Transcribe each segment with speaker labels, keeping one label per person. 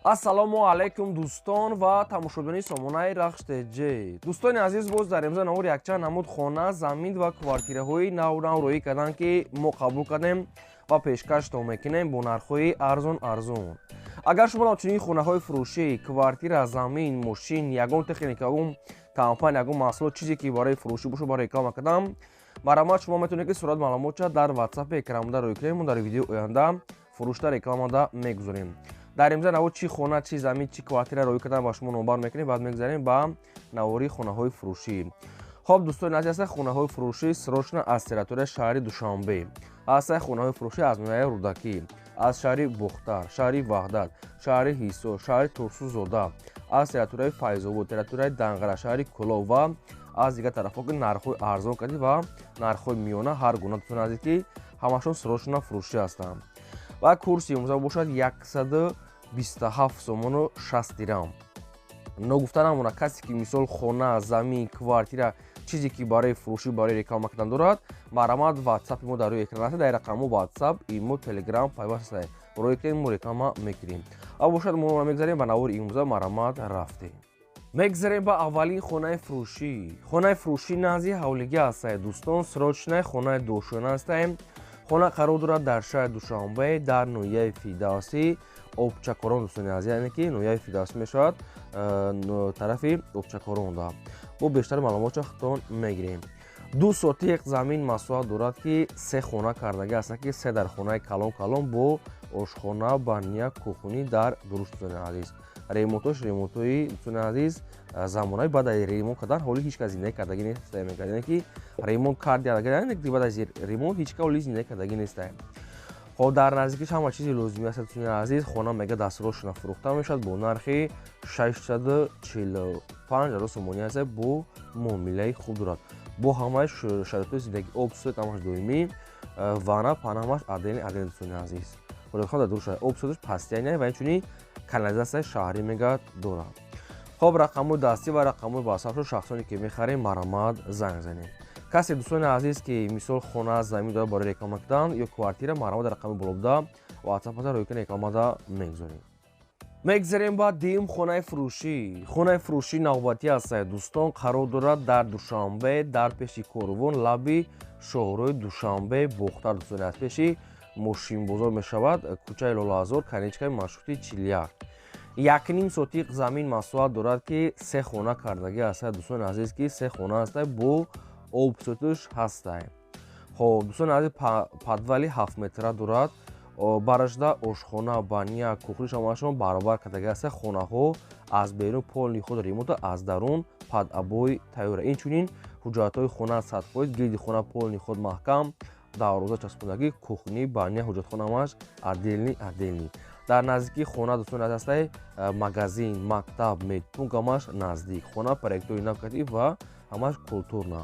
Speaker 1: Ассалому алайкум, дӯстон ва тамошобинони сомонаи Рахш ТЖ. Дӯстони азиз, боз дар имза навор якчанд намуд хона, замин ва квартираҳои нав-нав роҳӣ карданд, ки мо қабул кардем ва пешкаштон мекунем бо нархҳои арзон арзон. Агар шумо чунин хонаҳои фурӯшӣ, квартира, замин, мошин, ягон техника, ягон компания, ягон маҳсулот, чизе ки барои фурӯшӣ бошад, барои реклама кардам, марҳамат, шумо метавонед, ки сурат маълумотча дар ватсапи экранбуда рӯй кунем. Мо дар видеои оянда фурӯшта рекламада мегузорем. Дар имза навор чӣ хона, чӣ замин, чӣ квартира роҳӣ кардан ба шумо номбар мекунем, баъд мегузарем ба навори хонаҳои фурӯшӣ. Хоб, дӯстони азиз, ҳаста хонаҳои фурӯшӣ срочно аз территорияи шаҳри Душанбе, ҳаста хонаҳои фурӯшӣ аз ноҳияи Рӯдакӣ, аз шаҳри Бохтар, шаҳри Ваҳдат, шаҳри Ҳисор, шаҳри Турсунзода, аз территорияи Файзобод, территорияи Данғара, шаҳри Кӯлоб ва аз дигар тарафҳо, ки нархҳои арзон кардӣ ва нархҳои миёна ҳар гуна, дӯстони азиз, ки ҳамашон срочно фурӯшӣ ҳастанд. Ва курси имрӯза бошад 127 сомону 60 дирам. Ногуфта намона, касе ки мисол хона, замин, квартира, чизе ки барои фурӯшӣ, барои реклама кардан дорад, марҳамат, ватсапи мо дар рӯи экран аст. Дар рақамҳо ватсап, имо, телеграм пайваст аст, роҳи кунем, мо реклама мекунем. Ва бошад, мо мегзарем ба навори имрӯза. Марҳамат, рафтем. Мегзарем ба аввалин хонаи фурӯшӣ. Хонаи фурӯшӣ назди ҳавлигӣ ҳастае, дӯстон, срочная хонаи дошона ҳастаем. Хона қарор дорад дар шаҳри Душанбе, дар ноҳияи Фирдавсӣ, Обчакорон, дӯстони азиз, яъне ки ноҳияи Фирдавсӣ мешавад, тарафи Обчакоронда. Бо бештари маълумотча худтон мегирем. 2 сотиқ замин масоҳат дорад, ки се хона кардагӣ ҳастанд, ки се дар хонаи калон калон бо ошхона, баня, кухни дар дуруст. Дӯстони азиз, ремонтош ремонтҳои, дӯстони азиз, замонави. Баъд аз ремонт кардан ҳоли ҳеҷ кас зиндагӣ кардагӣ нест. Яъне ки ремонт карди, баъд аз ремонт ҳеҷ кас ҳоли зиндагӣ кардагӣ нест. Хоб, дар наздикиш ҳама чизи лозимӣ аст, дӯстони азиз. Хона мега дастрошона фурӯхта мешавад бо нархи 645 ҳазор сомонӣ аст, бо муомилаи хуб дорад, бо ҳамаи шароитҳои зиндагӣ, об, свет ҳамаш доимӣ, ванна, пана ҳамаш отдельный отдельный. Дӯстони азиз, дар дуруш об, светаш постоянный ва инчунин канализатсияи шаҳрӣ мега дорад. Хоб, рақамҳои дастӣ ва рақамҳои ватсапшо шахсоне ки мехарем, марҳамат, занг занем. Касе, дӯстони азиз, ки мисол хона, замин дорад барои реклама кардан ё квартира, марҳамат, дар рақами боло буда ватсапата рӯй кунед, рекламада мегузорем. Мегзарем ба дуюм хонаи фурӯшӣ. Хонаи фурӯшӣ навбатӣ ҳастад, дӯстон, қарор дорад дар Душанбе, дар пеши Корвон, лаби шоҳрои Душанбе Бохтар, дӯстони, аз пеши мошинбозор мешавад, кӯчаи Лолаазор, конечкаи маршрути 41. 1,5 сотиқ замин масоҳат дорад, ки се хона кардагӣ ҳастад, дӯстони азиз, ки се хона ҳастад, бо об, светуш ҳастай. Хоб, дӯстони азиз, подвали 7 метра дорад, барашда ошхона, баня, кухниш ҳамашон баробар кардагӣ ҳастад. Хонаҳо аз берун полный худ ремонта, аз дарун под обои тайёра. Инчунин ҳуҷҷатҳои хона 100%, гирди хона полный худ маҳкам, дарвоза часпондагӣ, кухни, баня, ҳуҷҷатхона ҳамаш отдельный отдельный. Дар наздикии хона, дӯстони азиз, ҳастай магазин, мактаб, медпункт ҳамаш наздик. Хона проектҳои нав кардӣ ва ҳамаш культурна.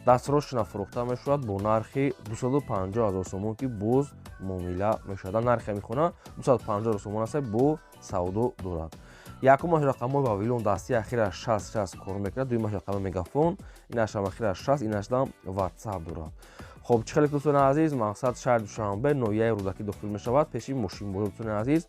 Speaker 1: Дастрошона фурӯхта мешавад бо нархи 250 ҳазор сомон, ки боз муомила мешавад. Нархи ҳамин хона 250 ҳазор сомон аст, бо савдо дорад. Якумаш рақамҳои Вавилон, дастии ахира 60 60 кор мекунад, дуюмаш рақами Мегафон, инашам ахира 60, инашдам ватсап дорад. Хоб, чӣ хеле, дӯстони азиз, мақсад шаҳри Душанбе, ноҳияи Рӯдакӣ дохил мешавад, пеши мошинбозор, дӯстони азиз,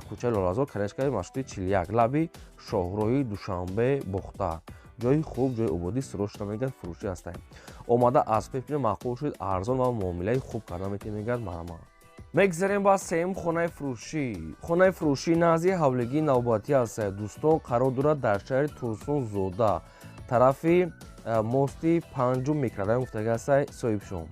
Speaker 1: кӯчаи Лолазор, конечкаи маршрути 41, лаби шоҳроҳи Душанбе Бохтар. Ҷои хуб, ҷои ободӣ, срочно мегӯяд, фурӯшӣ ҳастем. Омада аз пеш маъқул шуд, арзон ва муомилаи хуб карда метавонед, мегӯяд, марҳамат. Мегзарем ба сеюм хонаи фурӯшӣ. Хонаи фурӯшӣ назди ҳавлигии навбатӣ ҳастад, дӯстон, қарор дорад дар шаҳри Турсунзода, тарафи мости панҷум микрорайон гуфтагӣ ҳастай соҳибшон.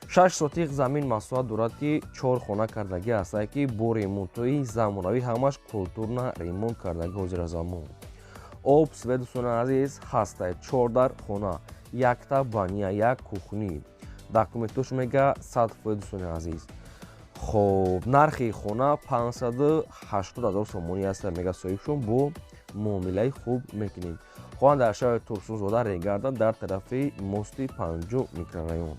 Speaker 1: 6 сотиқ замин масоҳат дорад, ки чор хона кардагӣ ҳастад, ки бо ремонтҳои замонавӣ, ҳамаш культурно ремонт кардагӣ, ҳозира замон. Об, свет, дӯстони азиз, ҳастай. Чор дар хона, якта баня, як кухни, документош мега 100%, дӯстони азиз. Хоб, нархи хона 580 ҳазор сомонӣ аст, мега соҳибшон, бо муомилаи хуб мекунем. Хона дар шаҳри Турсунзода, Регардан, дар тарафи мости панҷум микрорайон.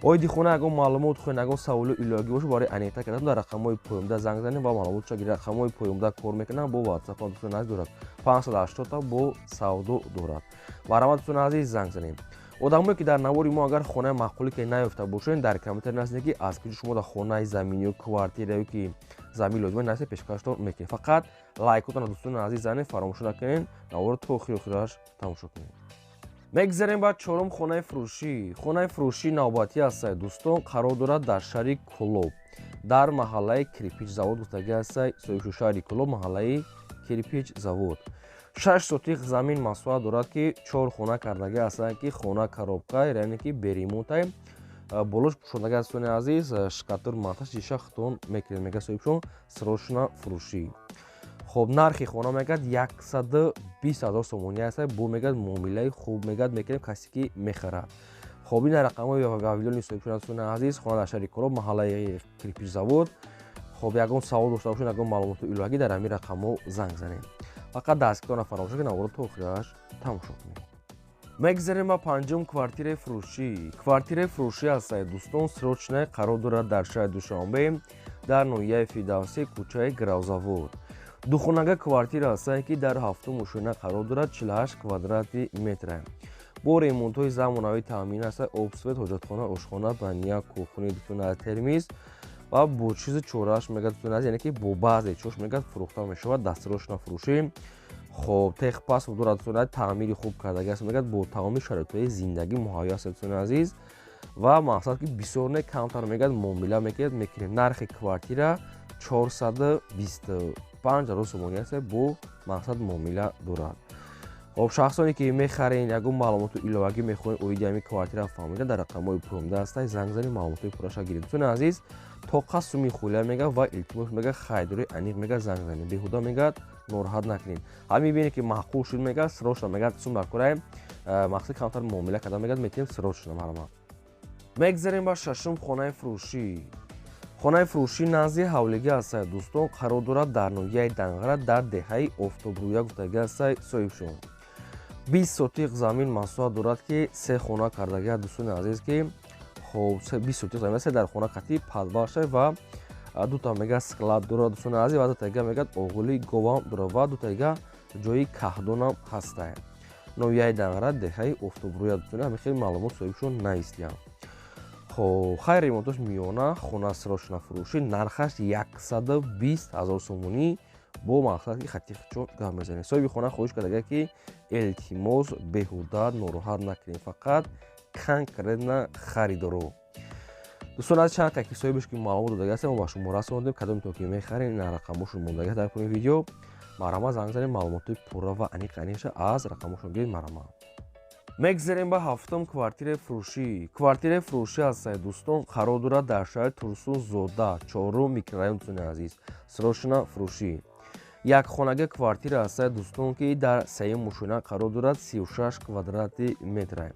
Speaker 1: Оиди хона ягон маълумот хоҳед, ягон саволу иловагӣ бошад, барои аниқтар кардан дар рақамҳои поёнда занг занед ва маълумотша гиред. Рақамҳои поёнда кор мекунанд, бо ватсап, дӯстони азиз, дорад 580 та, бо савдо дорад. Марҳамат, дӯстони азиз, занг занед. Одамое ки дар навори мо агар хонаи маъқулӣ ки наёфта бошед, дар комментар нависед, ки аз куҷо шумо дар хонаи замин ё квартира ё ки замин лозима, нависед, пешкаштон мекунем. Фақат лайкотонро, дӯстони азиз, занед, фаромӯш накунед, наворро то охири охираш тамошо кунед. Мегзарем ба чорум хонаи фурӯшӣ. Хонаи фурӯшии навбатӣ ҳастад, дӯстон, қарор дорад дар шаҳри Кӯлоб, дар маҳаллаи Кирпич Завод гуфтагӣ ҳастад соҳибшу. Шаҳри Кӯлоб, маҳаллаи Кирпич Завод, 6 сотих замин масоҳат дорад, ки чор хона кардагӣ ҳастанд, ки хона коробка, яъне ки бе ремонтай, болош пӯшондагӣ. Дӯстони азиз, штукатур, монтаж шиша худтон мекунед, мега соҳибшон. Срочно фурӯшӣ. Хоб, нархи хона мегӯяд 120 000 сомонӣ аст, бо мегӯяд муомилаи хуб мегӯяд мекунем, касе ки мехарад. Хоб, ин рақамҳои вавилони соҳибшон. Дӯстони азиз, хона дар шаҳри Кӯлоб, маҳаллаи Кирпичзавод. Хоб, ягон савол дошта бошед, ягон маълумоти иловагӣ, дар ҳамин рақамҳо занг занед. Фақат дастгирона фаромӯш накунед, наворро то охираш тамошо кунед. Мегзарем ба панҷум квартираи фурӯшӣ. Квартираи фурӯшӣ ҳастад, дӯстон, срочно, қарор дорад дар шаҳри Душанбе, дар ноҳияи Фирдавсӣ, кӯчаи Гравзавод. Духонага квартира ҳастанд, ки дар ҳафтум ошёна қарор дорад, 48 квадрати метра, бо ремонтҳои замонавӣ таъмин аст. Об, свет, ҳоҷатхона, ошхона, баня, кухни, дӯстони, термиз ва бо чизи чорааш мегӯяд, дӯстони азиз, яъне ки бо баъзе чош мегӯяд фурӯхта мешавад. Дастсрочно фурӯшӣ. Хоб, техпаспорт дорад, дӯстони, таъмири хуб кардагӣ аст, мегӯяд бо тамоми шароитҳои зиндагӣ муҳайё аст, дӯстони азиз. Ва мақсад ки бисёр не, камтар мегӯяд муомила мекунед, мекунем. Нархи квартира 425 000 сомонӣ аст, бо мақсад муомила дорад. Хоб, шахсоне ки мехарен, ягон маълумоту иловагӣ мехоҳед оиди ҳамин квартира фаҳмида, дар рақамҳои поёнда ҳастад, занг занед, маълумотҳои пурраша гиред. Дӯстони азиз, тоқа суми хулия мега ва илтимос мега, харидори аниқ мега занг занед, беҳуда мегӯяд нороҳат накунед. Ҳамин бибинед, ки маъқул шуд, мега срочно мегӯяд сум дар кораем, мақсад камтар муомила карда мегӯяд метиҳем срочно, марҳамат. Мегзарем ба шашум хонаи фурӯшӣ. Хонаи фурӯшӣ назди ҳавлигӣ ҳастад, дӯстон, қарор дорад дар ноҳияи Данғара, дар деҳаи Офтобрӯя гуфтагӣ ҳастад соҳибшон. 20 сотиқ замин масоҳат дорад, ки се хона кардагӣ, дӯстони азиз, ки хоб, 20 сотиқ замин аст, дар хона қатъи подвал шай ва дута мега склад дорад, дӯстони азиз, ва дутаига мегӯяд оғули говам дорад ва дутаига ҷои каҳдонам ҳастад. Ноҳияи Данғара, деҳаи Офтобрӯя, дӯстони, ҳамин хеле маълумот соҳибшон наистиям. Хоб, хайр, ремонтош миёна. Хона срочно фурӯшӣ, нархаш 120 000 сомонӣ, бо мақсад ки хатихчо гап мезанем. Соҳиби хона хоҳиш кардага, ки илтимос, беҳуда нороҳат накунем, фақат конкретно харидоро. Дӯстон, аз чанд ки соҳибаш ки маълумот додага аст, мо ба шумо расондем. Кадомтон ки мехарем, ин рақамошон мондага дар пои видео, марҳамат, занг занем, маълумотҳои пурра ва аниқ аниқша аз рақамошон гиред, марҳамат. Мегзарем ба ҳафтум квартираи фурӯшӣ. Квартираи фурӯшӣ ҳастад, дӯстон, қарор дорад дар шаҳри Турсунзода, чорум микрорайон. Дӯстони азиз, срочно фурӯшӣ. Якхонага квартира ҳастад, дӯстон, ки дар сеюм ошёна қарор дорад, 36 квадрати метра.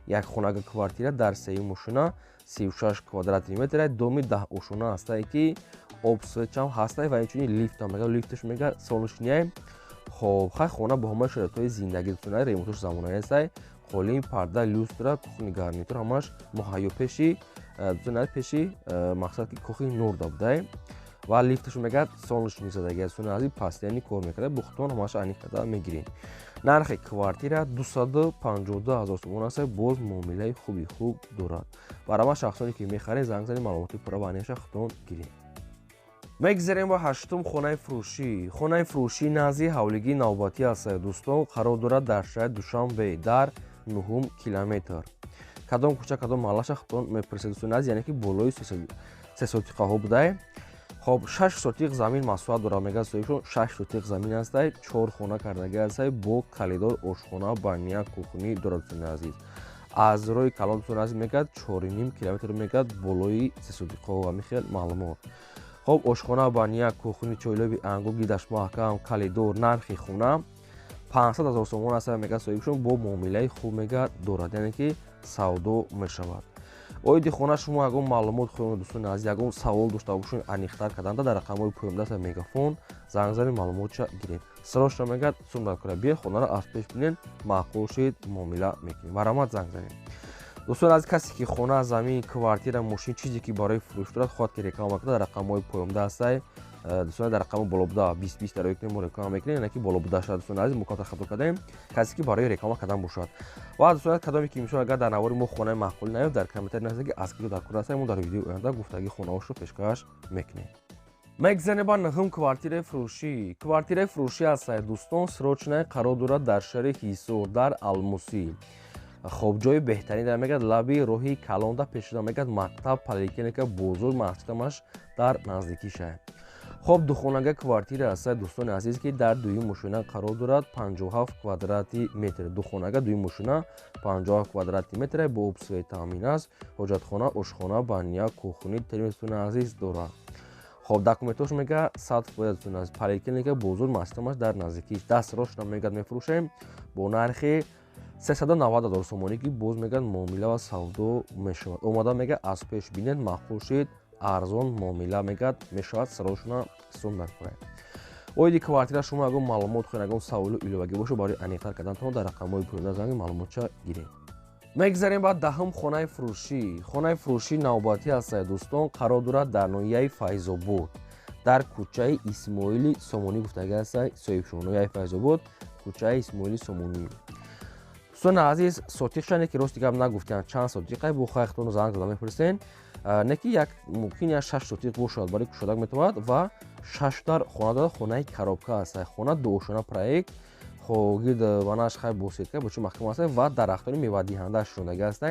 Speaker 1: Якхонага квартира дар сеюм ошёна, 36 квадрати метра, доми 10 ошёна ҳастае, ки об, светчам ҳастае ва инчунин лифтам мега, лифташ мега солнечный. Хоб, хай, хона бо ҳамаи шароитҳои зиндагӣ, дӯстони, ремонтош замонавӣ ҳастае, қолин, парда, люстра, кухни гарнитур ҳамаш муҳайё. Пеши, дӯстони, пеши мақсад ки кохи нурда будае ва лифташ мегӯяд солнечный задагӣ, дӯстони азиз, постоянно кор мекарда. Бухтон ҳамаша аниқ карда мегирем. Нархи квартира 252 000 сомон аст, боз муомилаи хуби хуб дорад. Барои шахсоне ки мехаред, занг занед, маълумоти пурра ва аниқша худтон гиред. Мегзарем ба ҳаштум хонаи фурӯшӣ. Хонаи фурӯшӣ назди ҳавлигии навбатӣ аст, дӯстон, қарор дорад дар шаҳри Душанбе, дар нуҳум километр, кадом кӯча, кадом маҳаллаша худтон мепурсед, дӯстони азиз, яъне ки болои сесотиқаҳо будае. Хоб, 6 сотиқ замин масоҳат дорад, мегӯяд соҳибшон. 6 сотиқ замин ҳастай, чор хона кардагӣ ҳастай, бо калидор, ошхона, баня, кухни дорад, дӯстони азиз. Аз роҳи калон, дӯстони азиз, мегӯяд 4,5 километр, мегӯяд болои сесотиқаҳо, ҳамин хел маълумот. Хоб, ошхона, баня, кухни, чойлоби ангур, гидаш маҳкам, калидор. Нархи хона 500 000 сомон аст, мегӯяд соҳибшон, бо муомилаи хуб мегӯяд дорад, яъне ки савдо мешавад. Оиди хона шумо ягон маълумот хоҳед, дӯстони азиз, ягон савол дошта бошед, аниқтар карданда, дар рақамҳои поёндаста Мегафон занг занед, маълумотша гиред. Срочно мегӯяд сум дар кора, биёед, хонаро аз пеш бинед, маъқул шид, муомила мекунем. Марҳамат, занг занед. Дӯстон аз касе ки хона, замин, квартира, мошин, чизе ки барои фурӯш дорад, хоҳад ки реклама кунад, дар рақамҳои поёнда ҳастай. Дӯстон, дар рақами боло буда 20-20 дар кунем, мо реклама мекунем, яъне ки боло буда шуд. Дӯстони азиз, мо камтар хато кардем, касе ки барои реклама кардан бошад. Ва дӯстон, кадоме ки мисол агар дар навори мо хонаи маъқулӣ наёфт, дар комментарий нависед, ки аз куҷо дар кор ҳастем, мо дар видеои оянда гуфтагии хонаҳошро пешкаш мекунем. Мегзанем ба нуҳум квартираи фурӯшӣ. Квартираи фурӯшӣ ҳастад, дӯстон, срочная, қарор дорад дар шаҳри Ҳисор, дар Алмусӣ. Хоб, ҷои беҳтарин дар мегӯяд, лаби роҳи калонда пешшуда, мегӯяд, мактаб, поликлиника, бозор, масҷидамаш дар наздикиша. Хоб, духонага квартира ҳастад, дӯстони азиз, ки дар дуюм мошина қарор дорад, 57 квадрати метр. Духонага, дуюм мошина, 57 квадрати метр, бо об, свет таъмин аст, ҳоҷатхона, ошхона, баня, кухни, термос, дӯстони азиз, дорад. Хоб, документош мега 100%, дӯстони азиз. Поликлиника, бозор, масҷидамаш дар наздикиш. Дастрошна, мегӯяд, мефурӯшем бо нархи 390 ҳазор сомонӣ, ки боз, мегӯяд, муомила ва савдо мешавад. Омада, мега, аз пеш бинед, маъқул шид, арзон муомила, мегӯяд, мешавад, срочно сум даркунед. Оиди квартира шумо ягон маълумот хоҳед, ягон саволу иловагӣ бошад, барои аниқтар кардантон дар рақамҳои поёнда занг, маълумотча гиред. Мегзарем ба даҳум хонаи фурӯшӣ. Хонаи фурӯшӣ навбатӣ ҳастад, дӯстон, қарор дорад дар ноҳияи Файзобод, дар кӯчаи Исмоили Сомонӣ гуфтагӣ ҳастад соҳибшон. Ноҳияи Файзобод, кӯчаи Исмоили Сомонӣ. Дӯстони азиз, сотиқшане ки рости гап нагуфтианд чанд сотиқай, бо хайхтону занг зада мепурсен, не ки як мумкин як шаш сотиқ бошад, барои кушодак метавонад ва шаш дар хона дорад. Хонаи коробка аст, хона дуошона проект. Хо, гирд ванаш хай бо сетка, бо чӣ маҳкам аст ва дарахтони мевадиҳандааш шундагӣ аст.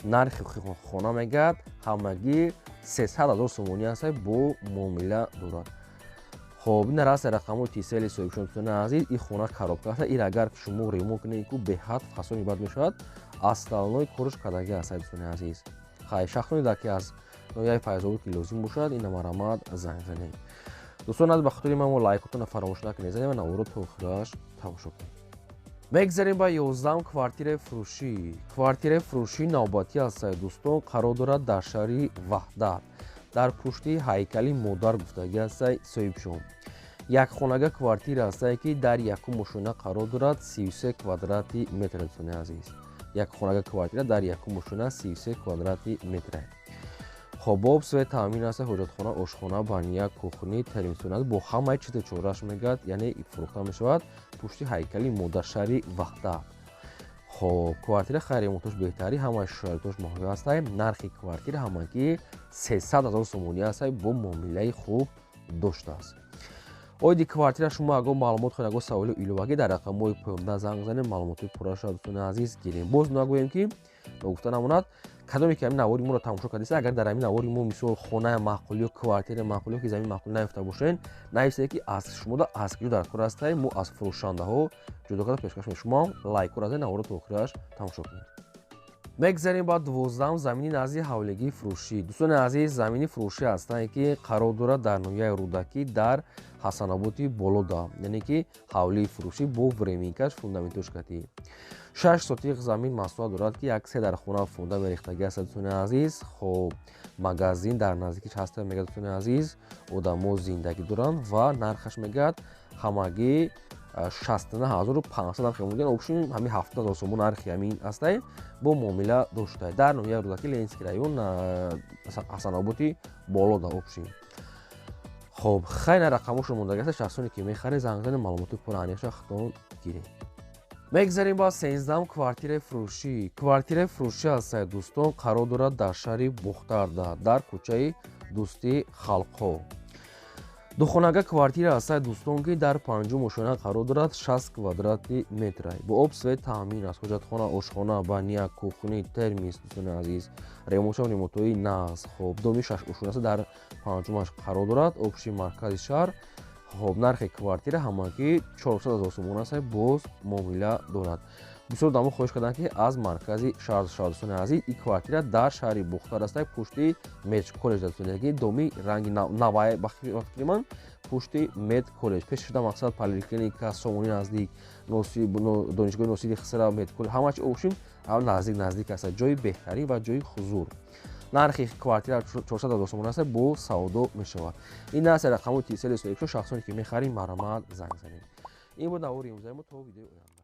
Speaker 1: Нархи хона, мегӯяд, ҳамагӣ 300 ҳазор сомонӣ аст, бо муомила дорад. Хоб, ин раста рақамҳои Тисели соҳибшон. Дӯстони азиз, ин хона коробка аст. Ин агар шумо ремонт кунед, ку беҳад фасони бад мешавад, основной корш кардагӣ аст. Дӯстони азиз, хай, шахсоне дар ки аз ноҳияи Файзобод ки лозим бошад, ина марамад занг занед. Дӯстон аз ба хотири ман мо лайкотонро фаромӯш накунед, занед ва наворо то охираш тамошо кунед. Мегзарем ба 11-ум квартираи фурӯшӣ. Квартираи фурӯшӣ навбатӣ ҳастад, дӯстон, қарор дорад дар шаҳри Ваҳдат, дар пушти ҳайкали модар гуфтагӣ ҳастад соҳибшон. Якхонага квартира ҳастае, ки дар якум мошина қарор дорад, 33 квадрати метр. Дӯстони азиз, якхонага квартира дар якум мошина, 33 квадрати метр. Хоб, об, свет таъмин аст, ҳоҷатхона, ошхона, баня, кухни, термисона бо ҳамаи чизу чораш, мегӯяд, яъне фурӯхта мешавад, пушти ҳайкали модар, шаҳри Ваҳдат. Хоб, квартира хайр, ремонтош беҳтарӣ, ҳамаи шароитош муҳайё ҳастай. Нархи квартира ҳамагӣ 300 ҳазор сомонӣ ҳастай, бо муомилаи хуб доштааст. Оиди квартира шумо ягон маълумот хоҳед, ягон саволу иловагӣ, дар рақамҳои поёнда занг занед, маълумотҳои пурраша, дӯстони азиз, гирем. Боз нагӯем, ки ногуфта намонад, кадоме ки ҳамин навори моро тамошо кардеста, агар дар ҳамин навори мо мисол хонаи маъқул ё квартираи маъқул ё ки замин маъқул наёфта бошед, нависед, ки аз шумода аз куҷо дар кор ҳастай, мо аз фурӯшандаҳо ҷудо карда пешкаш мекунем. Шумо лайкҳоро занед, наворо то охираш тамошо кунед. Мегзарем ба 12-ум замини назди ҳавлигии фурӯшӣ. Дӯстони азиз, замини фурӯшӣ ҳастанд, ки қарор дорад дар ноҳияи Рӯдакӣ, дар Ҳасаноботи болода, яъне ки ҳавлии фурӯшӣ бо временкаш, фундаментош катӣ. 6 сотиқ замин масоҳат дорад, ки як се дар хона фундамент рехтагӣ аст, дӯстони азиз. Хоб, магазин дар наздикиш ҳаста, мегӯяд, дӯстони азиз, одамо зиндагӣ доранд ва нархаш, мегӯяд, ҳамагӣ 69 500 нархи мумкин, общем, ҳамин 70 000 сомон нархи ҳамин ҳастай, бо муомила доштай, дар ноҳияи Рӯдакӣ, Ленинский район, Ҳасаноботи болода, общем. Хоб, хайна рақамошо мондагӣ аст, шахсоне ки мехаред, занг занед, маълумоти пурра аниқша худтон гиред. Мегзарем ба 13-ум квартираи фурӯшӣ. Квартираи фурӯшӣ ҳастад, дӯстон, қарор дорад дар шаҳри Бухтарда, дар кӯчаи Дӯстии халқҳо. Духонага квартира ҳастад, дӯстон, ки дар панҷум ошёна қарор дорад, 60 квадрати метр, бо об, свет таъмин аст, ҳоҷатхона, ошхона, баня, кухни, термис. Дӯстони азиз, ремонтшам ремонтҳои нағз. Хоб, доми шаш ошёна аст, дар панҷумаш қарор дорад, общий маркази шаҳр. Хоб, нархи квартира ҳамагӣ 400 ҳазор сомон аст, боз муомила дорад. Бисёр одамо хоҳиш карданд, ки аз маркази шаҳр шавад. Дӯстони азиз, ин квартира дар шаҳри Бухтар аст, пушти мед коллеҷ, дӯстони, доми ранги навай, ба фикри ман, пушти мед коллеҷ пеш шуда, мақсад, поликлиника Сомонӣ наздик, донишгоҳи Носири Хисрав, мед коллеҷ, ҳама чи, общем, наздик наздик аст, ҷои беҳтарин ва ҷои хузур. Нархи квартира 400 ҳазор сомон аст, бо савдо мешавад. Ин аст рақамҳои Тисели соҳибшо, шахсоне ки мехаред, марҳамат, занг занед. Ин буд навори имрӯзаи мо. То видеои оянда.